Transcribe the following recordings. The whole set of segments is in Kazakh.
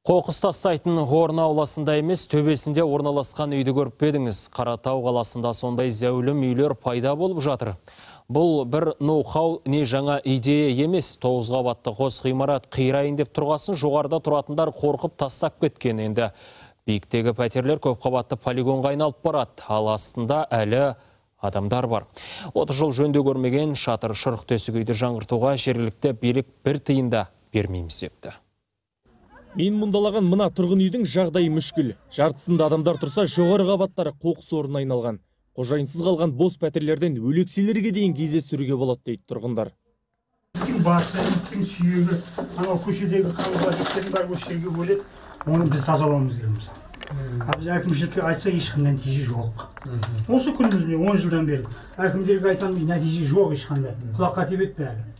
Қоқыс тастайтын орын ауласында емес, төбесінде орналасқан үйді көріп пе едіңіз? Қаратау қаласында сондай зәулім үйлер пайда болып жатыр. Бұл бір ноу-хау не жаңа идея емес. 9 қабатты қос ғимарат қирайын деп тұрғасын жоғарыда тұратындар қорқып тастап кеткен. Енді биіктегі пәтерлер көп қабатты полигонға айналып барады. Ал астында әлі адамдар бар. 30 жыл жөндеу көрмеген шатыр шұрық тесік үйді жаңғыртуға жергілікті билік бір тиын да бермейміз депті. Мен мұндалаған мына тұрғын үйдің жағдайы мүшкіл. Жартысында адамдар тұрса, жоғары қабаттары қоқыс орнына айналған. Қожайынсыз қалған бос пәтерлерден өлекселерге дейін кездестіруге болады дейді тұрғындар. Иттің басы, иттің сүйегі, анау көшедегі қаңғыбас бәрі осы жерге бөледі. Оны біз тазалауымыз керек мысалы. А біз әкімшілікке айтса, ешқандай нәтиже жоқ. Осы күніміз міне 10 жылдан бері әкімдерге айтамыз, нәтиже жоқ ешқандай. Құлаққа тебеді бәрі.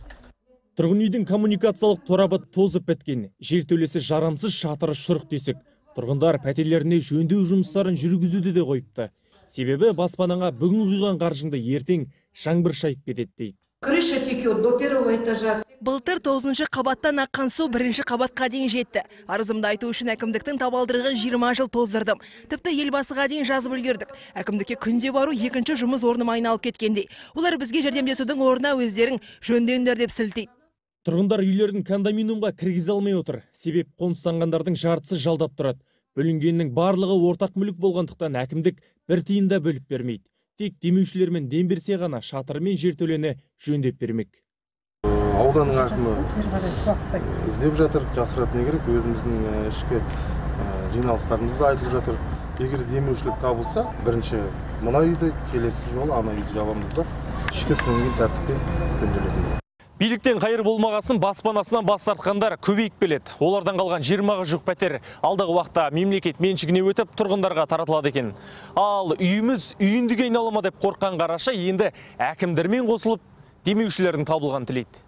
Тұрғын үйдің коммуникациялық торабы тозып біткен, жертөлесі жарамсыз, шатыры шұрық тесік. Тұрғындар пәтерлеріне жөндеу жұмыстарын жүргізуді де қойыпты. Себебі баспанаңа бүгін құйған қаржыңды ертең жаңбыр шайып кетеді дейді. Крыша текет до первого этажа. Былтыр 9-шы қабаттан аққан су 1-ші қабатқа дейін жетті. Арызымды айту үшін әкімдіктің табалдырығын 20 жыл тоздырдым. Тіпті елбасыға дейін жазып үлгердік. Әкімдікке күнде бару екінші жұмыс орныма айналып кеткендей. Олар бізге жәрдемдесудің орнына өздерің жөндеңдер деп сілтейді. Тұрғындар үйлерін кондоминиумға кіргізе алмай отыр. Себеп қоныстанғандардың жартысы жалдап тұрады. Бөлінгеннің барлығы ортақ мүлік болғандықтан әкімдік бір тиын да бөліп бермейді. Тек демеушілермен дем берсе ғана шатыры мен жертөлені жөндеп бермек. Ауданның әкімі іздеп жатыр, жасыратын не керек, өзіміздің ішкі жиналыстарымызда айтылып жатыр. Егер демеушілік табылса, бірінші мына үйді, келесі жолы ана үйді жабамыз да, ішкі содан тәртіппен жөнделетін. Биліктен қайыр болмағасын баспанасынан бас тартқандар көбейіп келеді. Олардан қалған 20-ға жуық пәтер алдағы уақытта мемлекет меншігіне өтіп, тұрғындарға таратылады екен. Ал үйіміз үйіндіге айнала ма деп қорыққан қараша енді әкімдермен қосылып демеушілердің табылғанын тілейді.